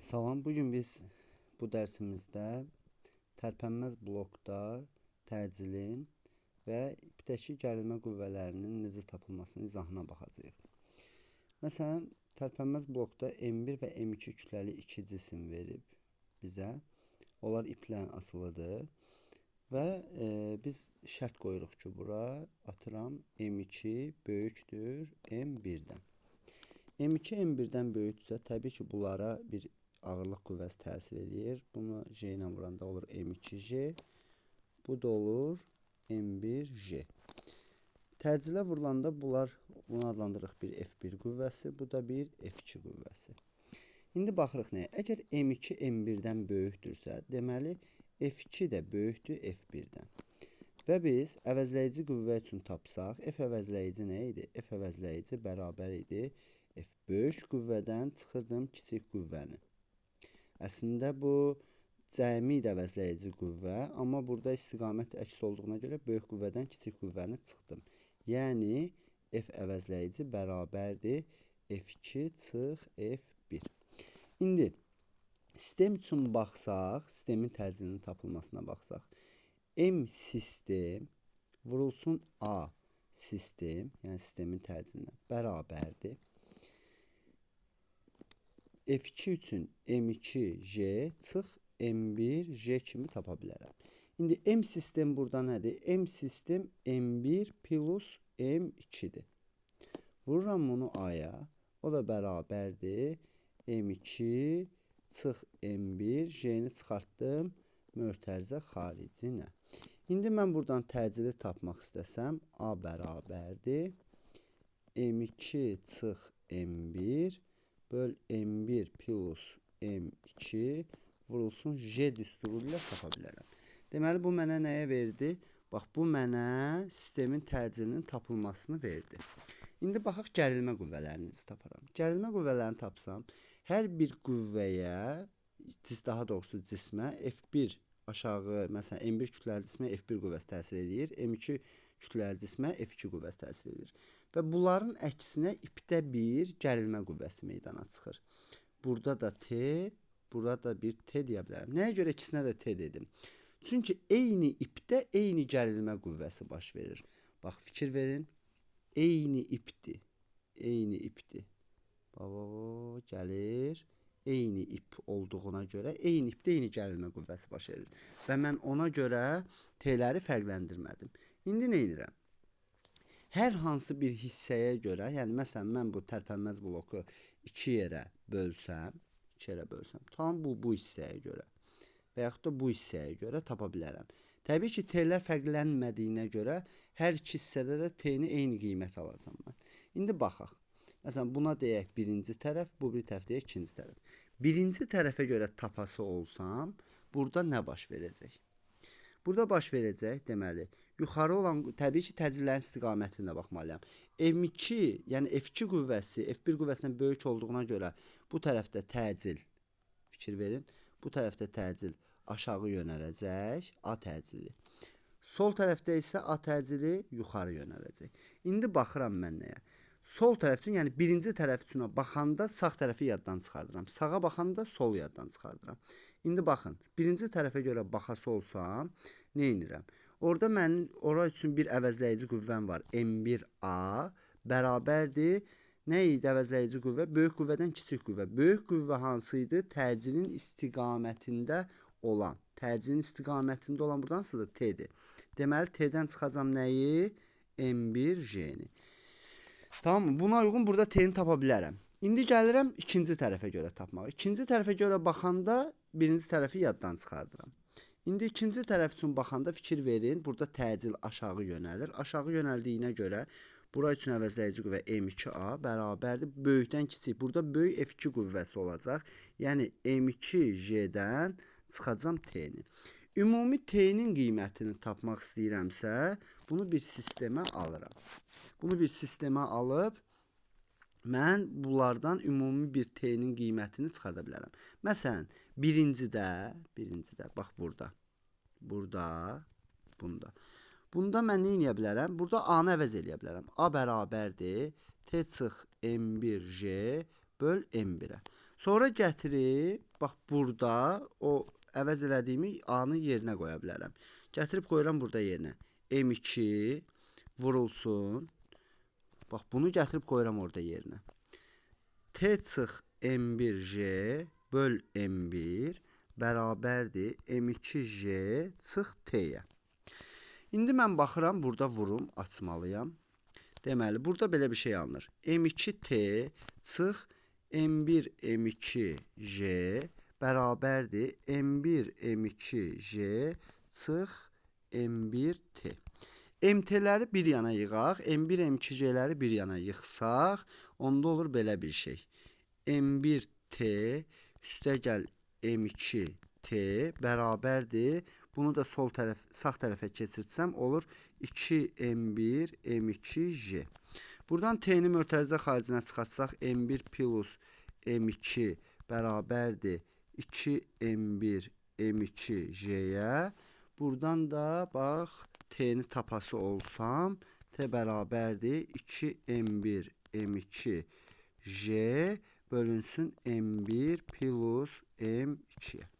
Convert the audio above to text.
Salam, bugün biz bu dərsimizdə tərpənməz blokda təcilin və ipdəki gərilmə qüvvələrinin necə tapılmasının izahına baxacağıq. Məsələn, tərpənməz blokda M1 və M2 kütləli iki cisim verib bizə. Onlar iplə asılıdır və biz şərt qoyuruq ki, bura atıram M2 böyükdür M1-dən. M2 M1-dən böyükdürsə, təbii ki, bunlara bir ağırlıq qüvvəsi təsir eləyir. Bunu J ilə vuranda olur M2J. Bu da olur M1J. Təccilə vurulanda bunlar, bunu adlandırırıq bir F1 qüvvəsi, bu da bir F2 qüvvəsi. İndi baxırıq nəyə? Əgər M2 M1-dən böyükdürsə, deməli F2 də böyükdür F1-dən. Və biz əvəzləyici qüvvə üçün tapsaq, F əvəzləyici nə idi? F əvəzləyici bərabər idi F böyük qüvvədən çıxırdım kiçik qüvvəni. Əslində bu cəmi idi əvəzləyici qüvvə, amma burada istiqamət əks olduğuna görə böyük qüvvədən kiçik qüvvəni çıxdım. Yəni F əvəzləyici bərabərdir F2 çıx F1. İndi sistem üçün baxsaq, sistemin təcilinin tapılmasına baxsaq, M sistem vurulsun A sistem, yəni sistemin təcilinə bərabərdir. F2 üçün M2J çıx M1J kimi tapa bilərəm. İndi M sistem burada nədir? M sistem M1 plus M2-dir. Vururam bunu A-ya. O da bərabərdir. M2 çıx M1, J-ni çıxartdım mötərizə xaricinə. İndi mən buradan təcili tapmaq istəsəm, A bərabərdir. M2 çıx M1 böl M1 plus M2 vurulsun J düsturu ilə tapa bilərəm. Deməli, bu mənə nəyə verdi? Bax, bu mənə sistemin təcilinin tapılmasını verdi. İndi baxaq gərilmə qüvvələrini taparam. Gərilmə qüvvələrini tapsam, hər bir qüvvəyə, daha doğrusu cismə F1 aşağı, məsələn, M1 kütləli cismə F1 qüvvəsi təsir eləyir, M2 kütləli cismə F2 qüvvəsi təsir eləyir. Və bunların əksinə ipdə bir gərilmə qüvvəsi meydana çıxır. Burada da T, burada da bir T deyə bilərəm. Nəyə görə ikisinə də T dedim? Çünki eyni ipdə eyni gərilmə qüvvəsi baş verir. Bax, fikir verin. Eyni ipdir. Eyni ipdir. Bax, gəlir. Eyni ip olduğuna görə eyni ipdə eyni gərilmə qüvvəsi baş verir. Və mən ona görə T-ləri fərqləndirmədim. İndi nə edirəm? Hər hansı bir hissəyə görə, yəni məsələn mən bu tərpənməz bloku iki yerə bölsəm, tam bu hissəyə görə və yaxud da bu hissəyə görə tapa bilərəm. Təbii ki, T-lər fərqlənmədiyinə görə hər iki hissədə də T-ni eyni qiymət alacağam mən. İndi baxaq. Məsələn, buna deyək birinci tərəf, bu bir tərəf deyək ikinci tərəf. Birinci tərəfə görə tapası olsam, burada nə baş verəcək? Burada baş verəcək, deməli, yuxarı olan, təbii ki, təcillərin istiqamətinə baxmalıyam. M2, yəni F2 qüvvəsi F1 qüvvəsindən böyük olduğuna görə bu tərəfdə təcil, fikir verin, bu tərəfdə təcil aşağı yönələcək, A təcili. Sol tərəfdə isə A təcili yuxarı yönələcək. İndi baxıram mən nəyə? Sol tərəf üçün, yəni birinci tərəf üçün baxanda sağ tərəfi yaddan çıxardıram. Sağa baxanda sol yaddan çıxardıram. İndi baxın, birinci tərəfə görə baxası olsam, nə edirəm? Orada mənim ora üçün bir əvəzləyici qüvvəm var. M1A bərabərdir. Nə idi əvəzləyici qüvvə? Böyük qüvvədən kiçik qüvvə. Böyük qüvvə hansı idi? Təcilin istiqamətində olan. Təcilin istiqamətində olan buradan hansıdır? T-dir. Deməli, T-dən çıxacam nəyi? M1J-ni. Tamam, buna uyğun burada T-ni tapa bilərəm. İndi gəlirəm ikinci tərəfə görə tapmağa. İkinci tərəfə görə baxanda birinci tərəfi yaddan çıxardıram. İndi ikinci tərəf üçün baxanda fikir verin, burada təcil aşağı yönəlir. Aşağı yönəldiyinə görə bura üçün əvəzləyici qüvvə M2A bərabərdir. Böyükdən kiçik. Burada böyük F2 qüvvəsi olacaq. Yəni M2J-dən çıxacam T-ni. Ümumi T-nin qiymətini tapmaq istəyirəmsə, bunu bir sistemə alıram. Bunu bir sistemə alıb, mən bunlardan ümumi bir T-nin qiymətini çıxarda bilərəm. Məsələn, birincidə, bax burada, bunda. Bunda mən nə edə bilərəm? Burada A-nı əvəz eləyə bilərəm. A bərabərdir T çıx M1J böl M1-ə. Sonra gətirib Bax, burada o əvəz elədiyimi A-nın yerinə qoya bilərəm. Gətirib qoyuram burada yerinə. M2 vurulsun. Bax, bunu gətirib qoyuram orada yerinə. T çıx M1J böl M1 bərabərdir M2J çıx T-yə. İndi mən baxıram, burada vurum, açmalıyam. Deməli, burada belə bir şey alınır. M2T çıx M1 M2J bərabərdir M1 M2J çıx M1T. MT-ləri bir yana yığaq, M1 M2J-ləri bir yana yığsaq, onda olur belə bir şey. M1T üstəgəl M2T bərabərdir. Bunu da sol tərəf, sağ tərəfə keçirtsəm olur 2M1 M2J. Buradan T-ni mötərizə xaricinə çıxartsaq M1 plus M2 bərabərdir 2M1 M2J-yə. Buradan da bax T-ni tapası olsam T bərabərdir 2M1 M2 J bölünsün M1 plus M2-yə.